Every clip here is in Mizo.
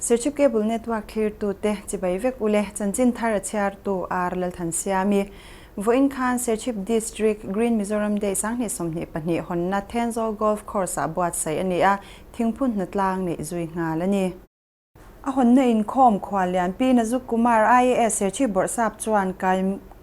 Serchhip Cable Network thlirtute chibai vek ule chanchin thar a chhiartu Ar Lalthansiami. Vawiin khan Serchhip District Green Mizoram Day 2022 hawnna Thenzawl Golf Course-ah buatsaih a ni a, thingphun hnatlang neih zui nghal a ni. A hawnna inkhawm khuallian Pi Nazuk Kumar IAS Serchhip Bawrhsap chuan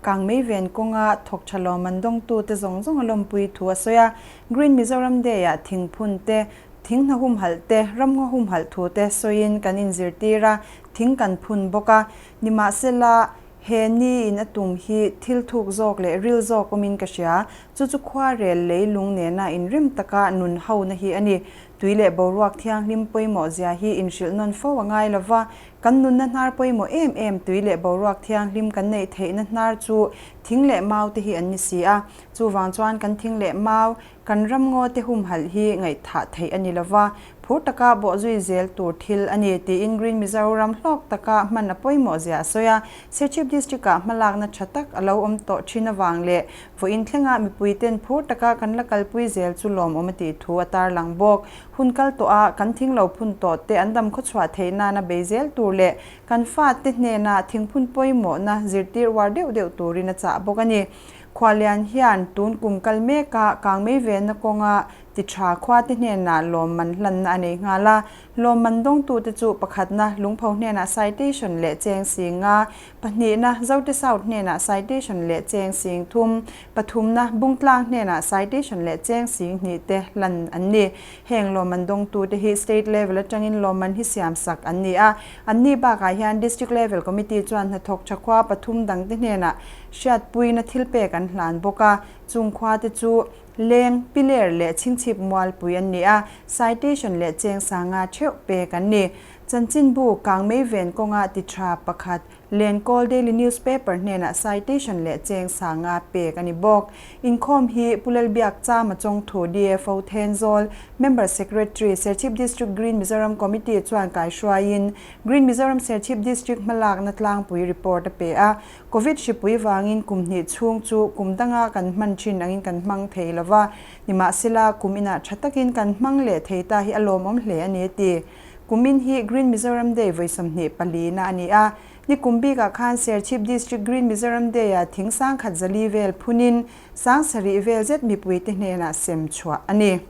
Kangmei ven kawnga thawk tha lawmman dawngtute zawng zawng a lawmpui thu a sawi a, Green Mizoram Day-ah thingphun te, thing hna humhalh te, ramngaw humhalh thu te sawiin kan inzirtir a, thing kan phun bawk a. Nimahsela, he ni in a tum hi thil thuk zawk leh ril zawk awmin ka hria, chu chu khuarel leilung nena inrem taka nun hona hi a ni. Tui leh boruak thianghlim pawimawh zia hi inhrilh nawn fo a ngai lo va, kan nunna hnar pawimawh em em tui leh boruak thianghlim kan neih theihna hnar chu thing leh mau te hi an ni si a. Chuvang chuan kan thing leh mau, kan ramngaw te humhalh hi ngaihthah theih a ni lo va, phur taka bawhzui zel tur thil a ni, tiin Green Mizoram hlawk taka hman a pawimawh zia a sawi a. Serchhip District-ah hmalakna tha tak a lo awm tawh thin avang leh Vawiin thlengah mipuiten phur taka kan la kalpui zel chu lawmawm a tih thu a tarlang bawk. Hun kal tawh a, kan thing lo phun tawh te an dam khawchhuah theih nana bei zel tur leh kan fate hnena thingphun pawimawhna zirtir uar deuh deuh turin a chah bawk a ni. Khualian hian tun kum kal meka kangmei venna kawnga ti tha khuate hnenah lawmman hlanna a nei nghal a. Lawmman dawngtute chu pakhatna Lungpho hnenah citation leh cheng singa, pahnihna Zote South hnenah citation leh cheng sing thum, pathumna Bungtlang hnenah citation leh cheng sing hnih te hlan an ni. Heng lawmman dawngtute hi State level atangin lawmman hi siamsak an ni a. Anni bakah hian District Level Committee chuan hnathawk tha khua pathum dangte hnenah hriatpuina thilpek an hlan bawk a. Chung khuate chu Leng, Piler leh Chhingchhip Mualpui an ni a, citation leh cheng sanga theuh pek an ni. Chanchinbu Kangmei ven kawnga ti tha pakhat Lenkawl Daily Newspaper hnenah citation leh cheng sanga pek a ni bawk. Inkhawm hi Pu Lalbiak Chama Chawngthu DFO Thenzawl, Member Secretary, Serchhip District Green Mizoram Committee chuan kaihruaiin Green Mizoram Serchhip District hmalakna tlangpui report a pe a. Covid hripui vangin kum hnih chhung chu kum danga kan hman thin angin kan hmang thei lo va, nimahsela kum inah tha takin kan hmang leh thei ta hi a lawmawm hle a ni a ti. Kumin hi Green Mizoram Day vawi 24 na a ni a, ni kum bikah khan Serchhip District Green Mizoram Day-ah thing sangkhat zali vel phunin 7000 vel zet mipuite hnenah sem chhuah a ni.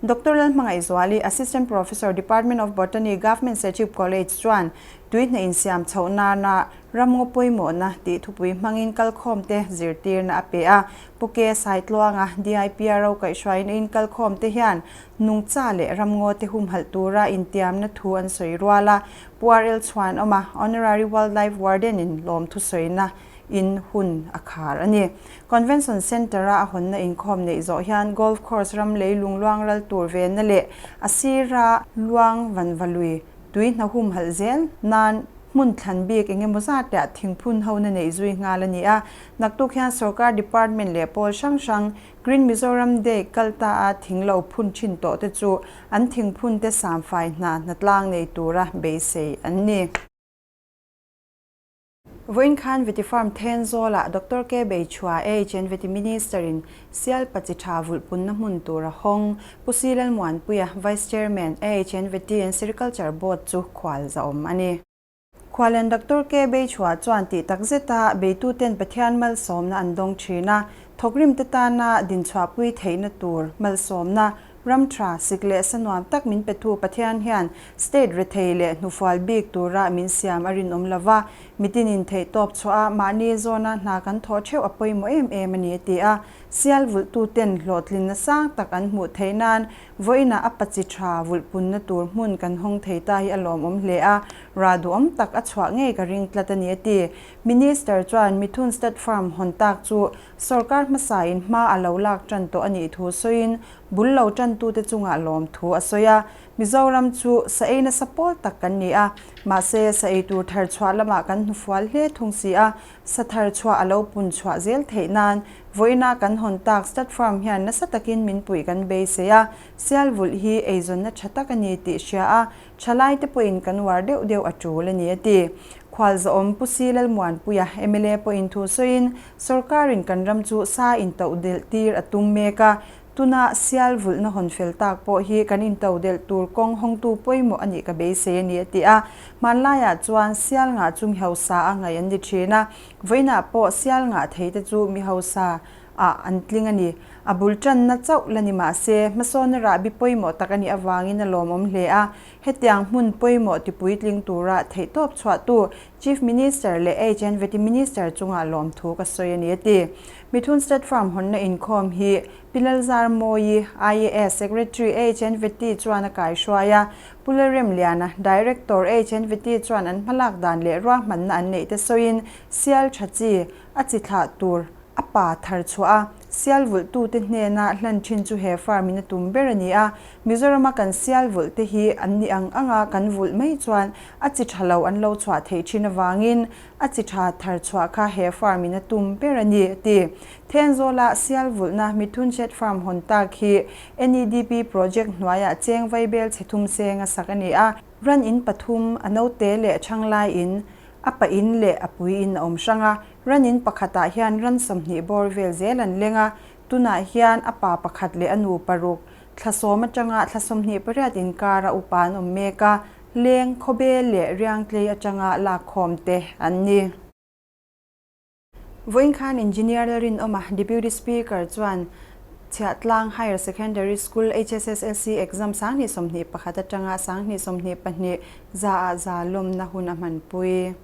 Doctor Lalhmangaihzuali, Assistant Professor, Department of Botany, Government Serchhip College chuan tui hna insiam chhoh nana ramngaw pawimawhna tih thupui hmangin kalkhawmte zirtirna a pe a. Pu Ke Saitluanga, DIPRO kaihhruaina in kalkhawmte hian nungcha leh ramngaw te humhalh tura intiamna thu an sawi rual a. Pu RL Chhuanawma, Honorary Wildlife Warden in lawmthu sawina in hun a khar a ni. Convention Centre-a a hawnna inkhawm neih zawh hian Golf Course ram leilung luang ral tur venna leh a sira luang vanvalui tui hna humhalh zel nan hmun thlan bik eng emaw zatiah thingphun hona neih zui nghal a ni a. Naktuk hian sorkar department leh pawl hrang hrang Green Mizoram Day kal ta a thing lo phun thin tawh te chu an thingphun te samfai hna hnatlang nei tura beisei an ni. Vawiin khan Vety Farm Thenzawlah Doctor K Beichhua, AHN Vety Minister in Sial Pachi Tha vulhpunna hmun tur a hawng. Pu Si Lalmuanpuia, Vice Chairman, AHN Vety and Sericulture Board chu khual za awm a ni. Khuallian Doctor K Beichhua chuan tih tak zeta beituten Pathian malsawmna an dawng thin a, thawkrimte tana dinchhuahpui theihna tur malsawmna Ram tha, sik leh sa nuam tak min petu Pathian hian state rethei leh hnufual bik tura min siam a rinawm lo va, mitinin theihtawp chhuah a, mahni zawna hna kan thawh theuh a pawimawh em em a ni a ti a. Sial vulhtuten hlawhtlinna sang tak an hmuh theih nan vawiinah a pachi tha vulhpunna tur hmun kan hawng thei ta hi a lawmawm hle a, rah duhawm tak a chhuah ngei ka ring tlat a ni a ti. Minister chuan Mithun State Farm hawn tak chu Sorkar hmasain hma a lo lak tan tawh a nih thu sawiin bul lo tantute chungah lawm thu a sawi a. Mizoram chu sa ei nasa pawl tak kan ni a, mahse sa ei tur thar chhuah lamah kan hnufual hle thung si a, sa thar chhuah a lo pun chhuah zel theih nan vawiina kan hawn tak stud farm hian nasa takin min puih kan beisei a, sial vulh hi eizawnna tha tak a ni tih hria a, Thalaite pawhin kan uar deuh deuh a tul a ni a ti. Khualzawm Pu Si Lalmuanpuia, mla pawhin thu sawiin, Sorkarin kan ram chu sa intoh delh tir a tum mek a, Tuna sial vulhna hawn fel tak pawh hi kan intodelh tur kawng hawngtu pawimawh a nih ka beisei a ni, a ti a. Hmanlaiah chuan sial ngah chu mi hausa a ngaih an ni thin a, vawiinah pawh sial ngah theite chu mi hausa ah an tling a ni. A bul tanna chauh la ni mah se, hmasawnna rahbi pawimawh tak a nih avangin a lawmawm hle a. Hetiang hmun pawimawh tipuitling tura theihtawp chhuahtu Chief Minister leh HNVT Minister chungah lawmthu ka sawi a ni, a ti. Mithun State Farm hawnna inkhawm hi Pi Lalzarmawi, IAS Secretary HNVT chuan a kaihruai a, Pu Lalremliana, Director HNVT chuan an hmalak dan leh ruahmanna an neih te sawiin sial tha chi a chi thlah tur a pa thar chhuah a, sial vulhtute hnena hlan thin chu he farm in a tum ber a ni a. Mizorama kan sial vulh te hi an ni ang anga kan vulh mai chuan a chi tha lo an lo chhuah theih thin avangin a chi tha thar chhuah kha he farm in a tum ber a ni, a ti. Thenzawla sial vulhna Mithun Shed Farm hawn tak hi NEDP project hnuaiah cheng vaibel chhe thum seng a sak a ni a. Ran in pathum, a naute leh chhanglai in, a pa in leh a pui in a awm hrang a. Ran in pakhatah hian ran 20 bawr vel zel an leng a, tunah hian a pa pakhat leh a nu paruk, thla sawm atanga thla 28 inkara upa an awm mek a, leng, khawbel leh riangtlei atanga lakkhawm te an ni. Vawiin khan Engineer Lalrinawma, Deputy Speaker chuan Chhiahtlang Higher Secondary School HSSLC exam 2021 atanga 2022 za ah za lawmna hun a hmanpui.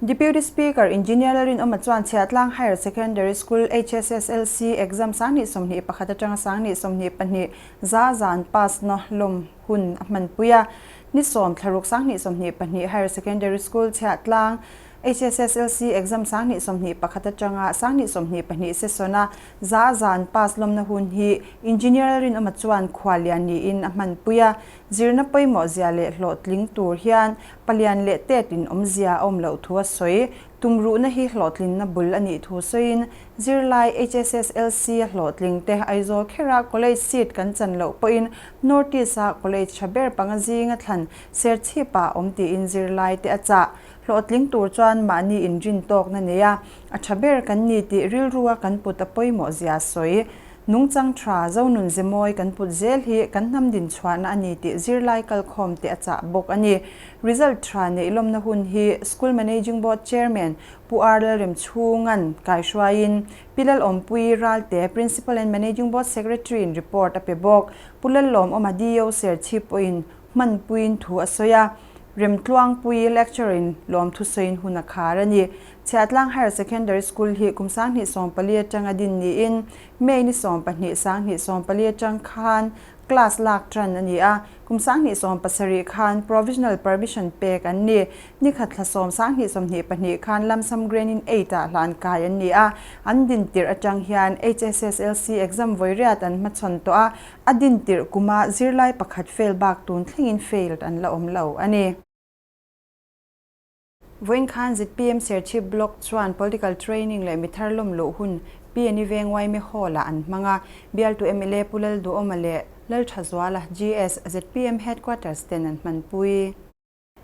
Deputy Speaker Engineer Lalrinawma chuan Chhiahtlang Higher Secondary School HSSLC exam 2021 atanga 2022 za za an pass na lawm hun a hmanpui a. Ni sawm thlaruk 2022 Higher Secondary School Chhiahtlang HSSLC exam 2021 atanga 2022 session a za za an pass lawmna hun hi Engineer Lalrinawma chuan khuallian niin a hmanpui a. Zirna pawimawh zia leh hlawhtling tur hian palian leh tetin awmzia a awm loh thu a sawi. Tumruhna hi hlawhtlinna bul a nih thu sawiin, zirlai HSSLC a hlawhtling te Aizawl khera college seat kan chan loh pawhin North East-a college tha ber panga zinga thlan Serchhip-ah a awm tiin zirlai te a chah. Hlawhtling tur chuan mahni inrin tawkna nei a, a tha ber kan ni tih rilrua kan put a pawimawh zia a sawi. Nungchang tha Zonun Zemawi kan put zel hi kan hnam din chhuahna a ni tih zirlai kalkhawm te a chah bawk a ni. Result tha neih lawmna hun hi School Managing Board Chairman Pu R Lalremchhunga'n kaihruaiin Pi Lalawmpuii Ralte, Principal and Managing Board Secretary in report a pe bawk. Pu Lallawmawma DO Serchhip pawhin hmanpuiin thu a sawi a, Remtluangpuii lecture in lawmthu sawiin hun a khar a ni. Chhiahtlang Higher Secondary School hi kum 2014 atanga din niin May ni 12 2014 atang khan class lak tan a ni a, kum 2017 khan provisional permission pek an ni. Ni khat thla sawm 2022 khan Lamsam Grade eight ah hlan kai an ni a, an din tirh atang hian HSSLC exam vawi riat an hmachhawn tawh a, A din tirh kuma zirlai pakhat fail bak tun thlengin failed an la awm lo a ni. Vawiin khan zpm Serchhip Block chuan Political Training leh mithar lawm luh hun PNE Veng Yma Hall-ah an hmang a, bialtu mla Pu Lalduhawma leh Lalthazuala, GS, zpm Headquarters ten an hmanpui.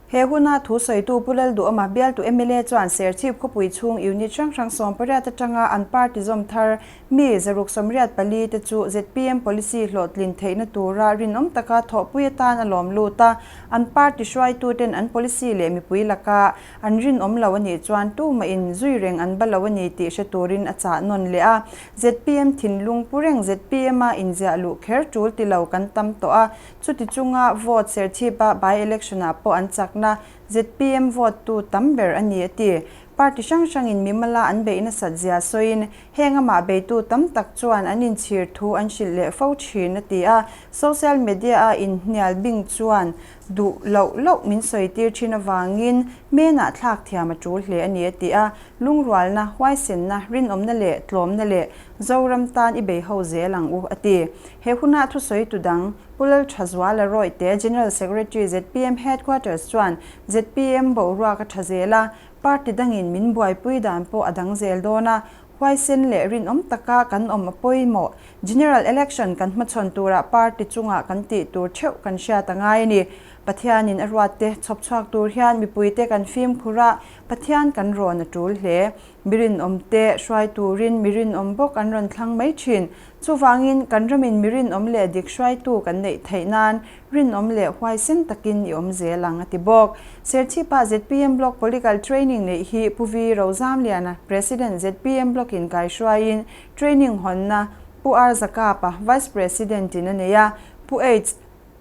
He huna thu sawitu Pu Lalduhawma bialtu mla chuan Serchhip khawpui chhung unit hrang hrang 18 atanga an party zawm thar mi 684 te chu zpm policy hlawhtlin theihna tura rinawm taka thawhpui atan a lawm lut a, an party hruaituten an policy leh mipui laka an rinawm lo a nih chuan tumahin zui reng an ba lo a ni tih hre turin a chah nawn leh a. Zpm thinlung pu reng zpm a inziah luh kher tul ti lo kan tam tawh a, Chuti chunga vote Serchhipa by-election-ah pawh an chakna zpm vote tu tam ber a ni a ti. Party hrang hrangin mimala an beih nasat zia sawiin heng amah beitu tam tak chuan an inchhir thu an hrilh leh fo thin a ti a. Social media-a inhnial bing chuan duh loh loh min sawi tir thin avangin menah thlak thiam a tul hle a ni a ti a. Lungrualna, huaisenna, rinawmna leh tlawmna leh Zoram tan i bei ho zel ang u a ti. He huna thusawi tu dang, Pu Lalthazuala Rawihte, General Secretary zpm Headquarters chuan zpm boruak a tha zel a, party dangin min buaipui dan pawh a dang zel dawn a, huaisen leh rinawm taka kan awm a pawimawh. General Election kan hmachhawn turah party chungah kan tih tur theuh kan hriat a ngai a ni. Pathianin a ruatte chhawp chhuak tur hian mipuite kan fimkhur a, Pathian kan rawn a tul hle. Mi rinawmte hruai turin mi rinawm bawk an rawn thlang mai thin. Chuvangin, kan ramin mi rinawm leh dik hruaitu kan neih theih nan rinawm leh huaisen takin i awm zel ang, a ti bawk. Serchhipa zpm Block Political Training neih hi Pu Vi Rozamliana, President zpm Block-in kaihruaiin training hawnna Pu R Zakapa, Vice President-in a nei a, Pu H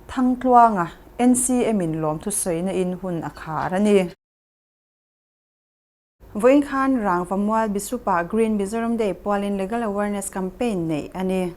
Thangtluanga, NCM-in lawmthu sawina in hun a khar a ni. Vawiin khan Rangvamual Bisupa Green Mizoram Day pualin Legal Awareness Campaign neih a ni.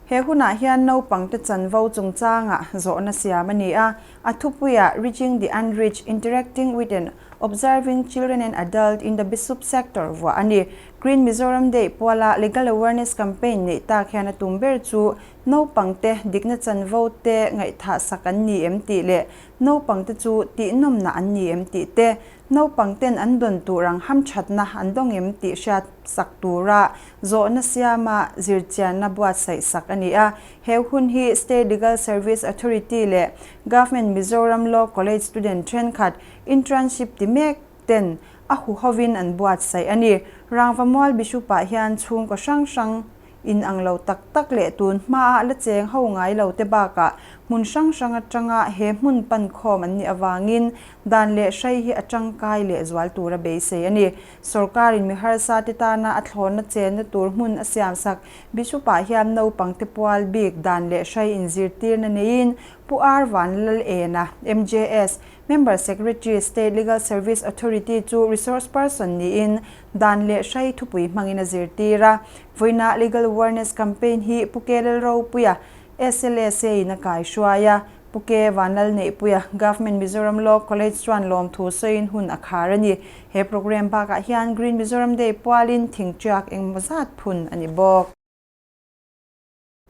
He hunah hian naupangte chanvo chungchangah zawhna siam a ni a, a thupuiah Reaching the Unreached, Interacting with and Observing Children and Adult in the Bisup Sector vuah a ni. Green Mizoram Day puala Legal Awareness Campaign neih tak hian a tum ber chu naupangte dikna chanvo te ngaihthah sak an ni em tih leh naupangte chu tihnawmna an ni em tih te Naupang ten an dawn tur ang hamthatna an dawng em tih hriat sak tura zawhna siama zirchianna buatsaih sak a ni a. He hun hi State Legal Service Authority leh Government Mizoram Law College student thenkhat internship ti mek ten a huhovin an buatsaih a ni. Rangvamual Bishop-ah hian chhungkaw hrang hrang In ang lo tak tak leh tun hmaah la cheng ho ngai lo te bakah hmun hrang hrang atanga he hmun pan khawm an nih avangin dan leh hrai hi a tangkai leh zual tura beisei a ni. Sorkarin mi harsa te tana a thlawnna chenna tur hmun a siamsak Bishop-ah hian naupang te pual bik dan leh hrai inzirtirna neiin Pu R Vanlalena, MJS, Member Secretary, State Legal Service Authority chu resource person niin dan leh hrai thupui hmangin a zirtir a. Vawiina Legal Awareness Campaign hi Pu Ke Lalropuia, SLSA in a kaihruai a. Pu Ke Vanlalneihpuia, Government Mizoram Law College chuan lawmthu sawiin hun a khar a ni. He programme bakah hian Green Mizoram Day pualin thingtiak engmaw zat phun a ni bawk.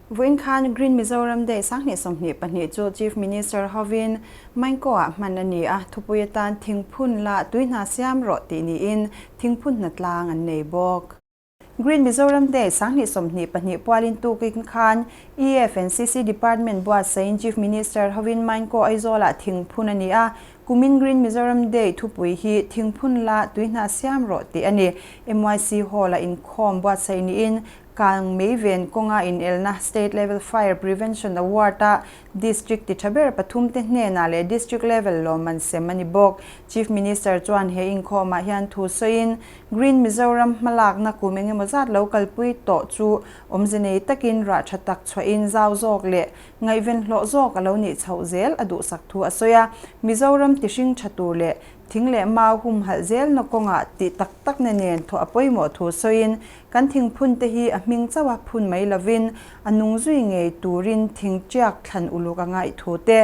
Vawiin khan Green Mizoram Day 2022 chu Chief Minister hovin Maingkaw-ah hman a ni a, thupui atan thingphun la tui hna siam rawh tih niin thingphun hna tlang an nei bawk. Green Mizoram Day 2022 pualin tukin khan EFNCC Department buatsaiin Chief Minister hovin Maingkaw Aizawlah thingphun a ni a, kumin Green Mizoram Day thupui hi thingphun la tui hna siam rawh tih a ni. MYC Hall-ah inkhawm buatsaih niin Kang mei ven kawnga inelna State Level Fire Prevention Award-a District ti tha ber pathumte hnenah leh District Level lawmman sem a ni bawk. Chief Minister chuan he inkhawmah hian thu sawiin, Green Mizoram hmalakna kum engemaw zat lo kalpui tawh chu awmze nei takin rah tha tak chhuahin zau zawk leh ngaihven hlawh zawk a lo nih chhoh zel a duhsak thu a sawi a. Mizoram ti hring tha tur leh thing leh mau humhalh zelna kawngah tih tak takna nen thawh a pawimawh thu sawiin, Kan thingphun te hi a hming chauh a phun mai lovin a nung zui ngei turin thing tiak thlan uluk a ngaih thu te,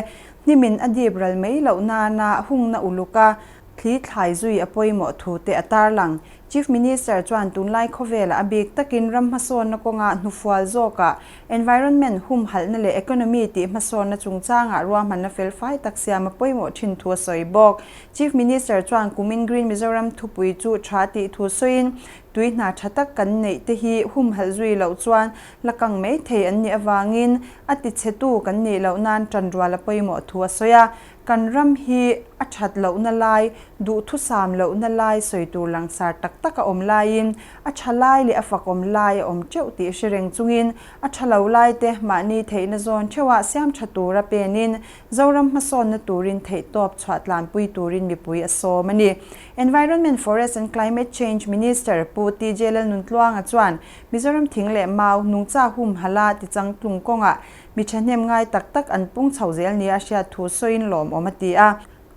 hnimin a dip ral mai loh nana hungna uluk a thli thlai zui a pawimawh thu te a tarlang. Chief Minister chuan tunlai khawvelah a bik takin ram hmasawnna kawnga hnufual zawkah environment humhalhna leh economy tih hmasawnna chungchangah ruahmanna felfai tak siam a pawimawh thin thu a sawi bawk. Chief Minister chuan kumin Green Mizoram thupui chu tha tih thu sawiin Tui hna tha tak kan neih te hi humhalh zui loh chuan la kang mai thei an nih avangin a tichhetu kan nih loh nan tanrual a pawimawh thu a sawi a. Kan ram hi a that lohna lai, duhthusam lohna lai sawi tur langsar tak tak a awm laiin a tha lai leh a fakawm lai a awm teuh tih hre reng chungin a tha lo lai te mahni theihna zawn theuhah siam tha tura penin Zoram hmasawnna turin theihtawp chhuah tlanpui turin mipui a sawm a ni. Environment, Forest and Climate Change Minister Pu TJ Lalnuntluanga chuan Mizoram thing leh mau nungcha humhala tichangtlung kawngah mi thahnem ngai tak tak an pung chho zel nia a hriat thu sawiin lawmawm a ti a.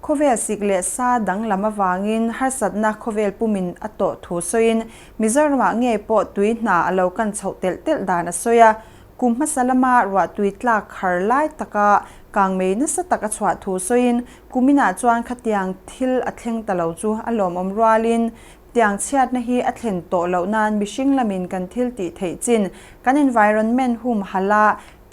Khawvel sik leh sa danglam avangin harsatna khawvel pumin a tawh thu sawiin Mizoramah ngei pawh tui hna a lo kan chhoh telh telh dan a sawi a. Kum hmasa lama ruahtui tlak har lai taka kangmei nasa tak a chhuah thu sawiin kuminah chuan khatiang thil a thleng ta lo chu a lawmawm rualin tiang chhiatna hi a thlen tawh loh nan mihring lamin kan thil tih theih chin kan environment hum hala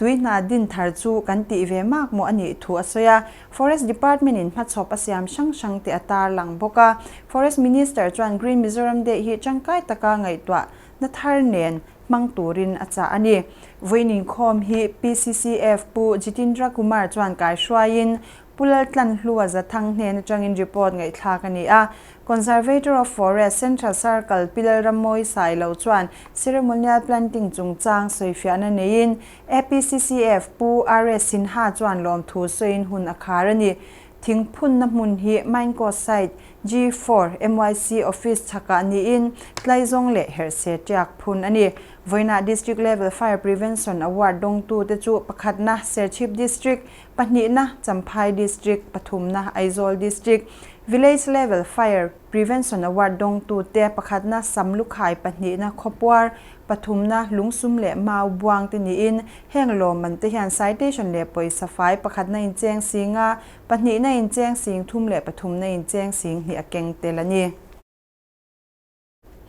tui hna din thar chu kan tih ve mak maw a nih thu a sawi a. Forest Department in hmachhawp a siam hrang hrang te a tarlang bawk a. Forest Minister chuan Green Mizoram Day hi tangkai taka ngaihtuah na thar nen hmang turin a chah a ni. Vawiin inkhawm hi pccf Pu Jitindra Kumar chuan kaihruaiin Pu Laltlanhlua Zathang hnen atangin report ngaihthlak a ni a. Conservator of Forest, Central Circle, Pi Lalrammawi Sailo chuan ceremonial planting chungchang sawifiahna neiin APCCF Pu RS Sinha chuan lawmthu sawiin hun a khar a ni. Thingphunna hmun hi Mainkaw Site, G4, MYC Office chhakah niin Tlaizawng leh Herhse tiak phun a ni. Vawiinah District Level Fire Prevention Award dawngtute chu pakhatna Serchhip District, pahnihna Champhai District, pathumna Aizawl District, Village Level Fire Prevention Award dawngtute pakhatna Samlukhai, pahnihna Khawpuar, pathumna Lungsum leh Mau Buang te niin heng lawmman te hian citation leh pawisa fai pakhatna incheng singa Pahnihna incheng sing thum leh pathumna incheng sing hnih a keng tel a ni.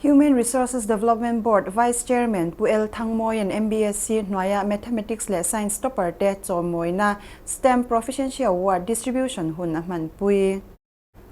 Human Resources Development Board Vice Chairman Pu L Thangmawia'n MBSC hnuaia Mathematics leh Science topper te chawmawina STEM Proficiency Award distribution hun a hmanpui.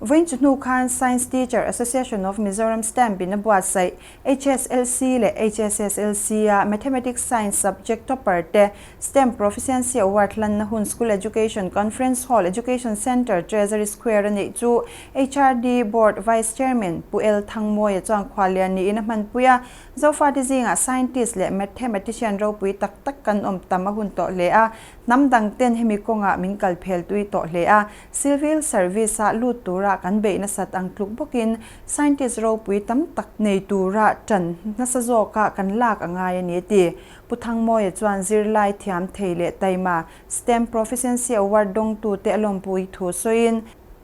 Vawiin chu hnu khan Science Teacher Association of Mizoram STEM in a buatsaih HSLC leh HSSLC a Mathematics Science subject topper te STEM Proficiency Award hlanna hun School Education Conference Hall Education Centre Treasury Square a neih chu HRD Board Vice Chairman Pu L Thangmawia chuan khuallian niin a hmanpui a. Zofate zingah scientist leh mathematician ropui tak tak kan awm tam a hun tawh hle a, hnam dang ten hemi kawngah min kal phel tui tawh hle a. Civil Service-a lut tura kan beih nasat ang tluk bawkin scientist ropui tam tak nei tura ṭan nasa zawka kan lak a ngai a ni a ti. Pu Thangmawia chuan zirlai thiam thei leh taima STEM Proficiency Award dawngtute a lawmpui thu sawiin,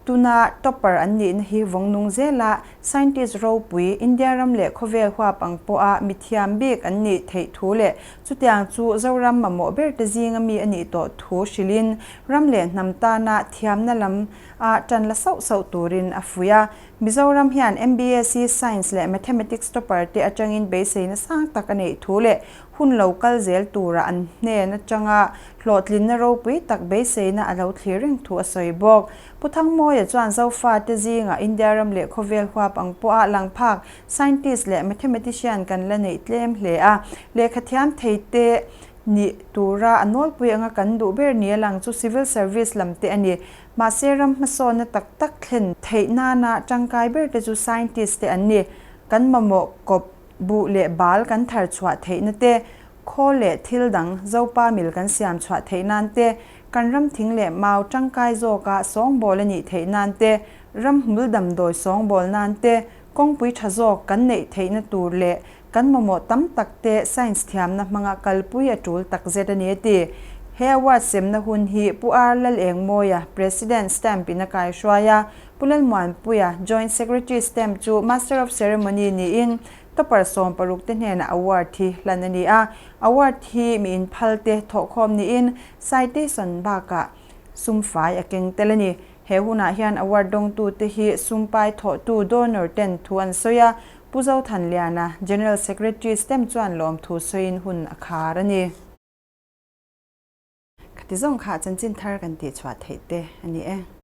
Tuna topper an nihna hi vawng nung zela scientist ropui India ram leh khawvel huap ang pawha mithiam bik an nih theih thu leh chutiang chu Zoram mamawh berte zinga mi a nih tawh thu hrilhin ram leh hnam tana thiamna lam a tan la sauh sauh turin a fuih a. Mizoram hian MBSC Science leh Mathematics topper te atangin beiseina sang tak a neih thu leh hun lo kal zel tura an hnen atanga hlawhtlinna ropui tak beiseina a lo thlir reng thu a sawi bawk. Pu Thangmawia chuan Zofa te zingah India ram leh khawvel huap ang pawha lang phak scientist leh mathematician kan la neih tlem hle a, lehkhathiam thei te Nih tura a nawlpui anga kan duh ber ni a lang chu civil service lam te a ni. Mahse ram hmasawnna tak tak thlen theih nana tangkai ber te chu scientist te an ni. Kan mamawh kawp, buh leh bal kan thar chhuah theihna te, khaw leh thil dang Zopa mil kan siam chhuah theih nan te, kan ram thing leh mau tangkai zawka sawngbawl a nih theih nan te, ram hmul damdawi sawngbawl nan te, kawngpui tha zawk kan neih theihna tur leh Kan mamawh tam tak te science thiamna hmanga kalpui a tul tak zet a ni a ti. He award semna hun hi Pu R Lalengmawia, President, Stamp in a kaihruai a, Pu Lalmuanpuia, Joint Secretary Stamp chu Master of Ceremony niin topper 16 te hnenah award hi hlan a ni a. Award hi mi inphal te thawhkhawm niin citation bakah sumfai a keng tel a ni. He hunah hian award dawngtute hi sumpai thawhtu donor ten thu an sawi a, Pu Zothanliana, General Secretary stem chuan lawmthu sawiin hun a khar a ni. Khati zawng kha chanchin thar kan tihchhuah theih te a ni e.